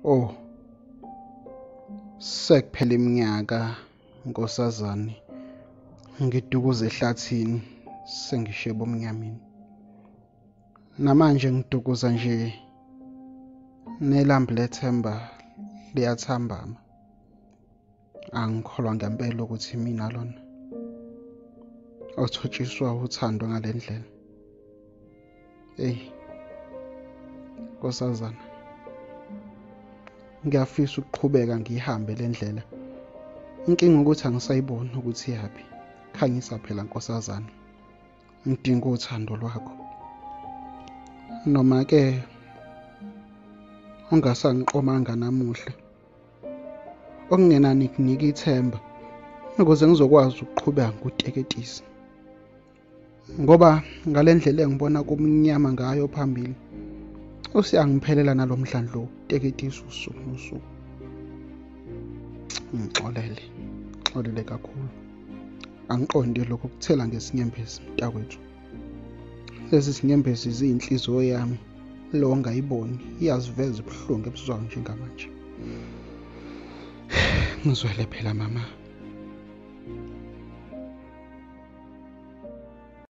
Oh, sekuphela iminyaka nkosazane ngidukuza ehlathini sengishiye ebumnyameni. Namanje ngidukuza nje nelambu lethemba liyathambama. Angikholwa ngempela ukuthi mina lona othotshiswa uthando ngale ndlela. Eyi, nkosazana, ngiyafisa ukuqhubeka ngiyihambe le ndlela. Inkinga ukuthi angisayiboni ukuthi iyaphi. Khanyisa phela nkosazana, ngidinga uthando lwakho. Noma-ke ungasangiqomanga namuhla, okungenani kunika ithemba ukuze ngizokwazi ukuqhubeka ngikuteketise. Ngoba ngale ndlela engibona kumnyama ngayo phambili, usiyangiphelela nalo mdlandla wokuteketisa usuku nosuku. Ngixolele, ngixolele kakhulu. Angiqonde lokho kuthela ngesinyembezi mntakwethu. Lezi zinyembezi ziyinhliziyo yami, lo ongayiboni iyaziveza ubuhlungu ebuzwayo njengamanje. Ngizwele phela mama.